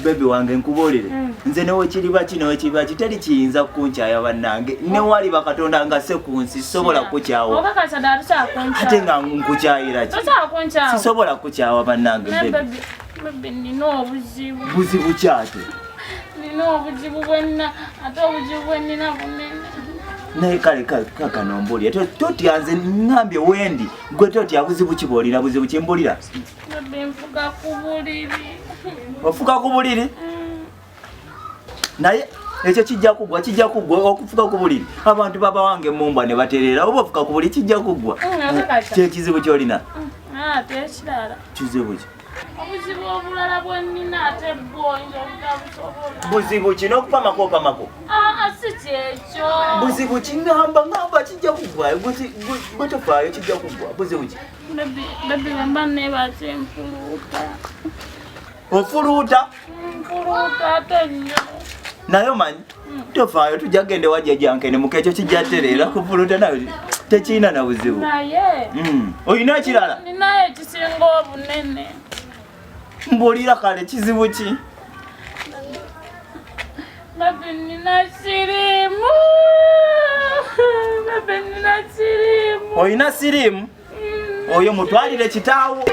Bebi wange nkubuulire mm. Nze newekiriba ki newekiriba ki teri kiyinza kukunkyaya bannange newaliba Katonda nga se ku nsi sisobola kukukyawa ate nga nkukyayira ki sisobola kukukyawa bannange. Buzibu kyate? Nina obuzibu bwenna, ate obuzibu bwenina bunene. Naye kale kakano mbulira, totya, nze ŋŋambye wendi gwe totya. Buzibu ki bwolina? Buzibu ki mbulira? Nfuka ku buliri. Ofuka ku buliri? Naye ekyo kijja kuggwa, kijja kuggwa. Okufuka ku buliri abantu babawange emumbwa ne batereera. Oba ofuka ku buliri kijja kuggwa. Kyekizibu kyolina? Ate ekirala. Kizibu ki? Obuzibu obulala bwenina ate bwo oyinza obutabusobola. Buzibu ki? N'okupamako opamako? Aa, si kyekyo. Buzibu ki? Ngamba, ngamba, kijja kuggwa. Gwe tofaayo, kijja kuggwa. Buzibu ki? Baby, wemba neebase nfuluuta. Ofuluuta? Nfuluuta ate nnyo. Naye omanyi, tofaayo, tujja kugenda ewa jjajjankene muka, ekyo kijja tereera. Kufuluuta nayo tekirina na buzibu. Naye Olina ekirala? Ninayo ekisinga obunene. Mbuulira kale, kizibu ki? Baby, nina siriimu. Baby, nina siriimu. Olina siriimu? Oyo mutwalire kitaawo.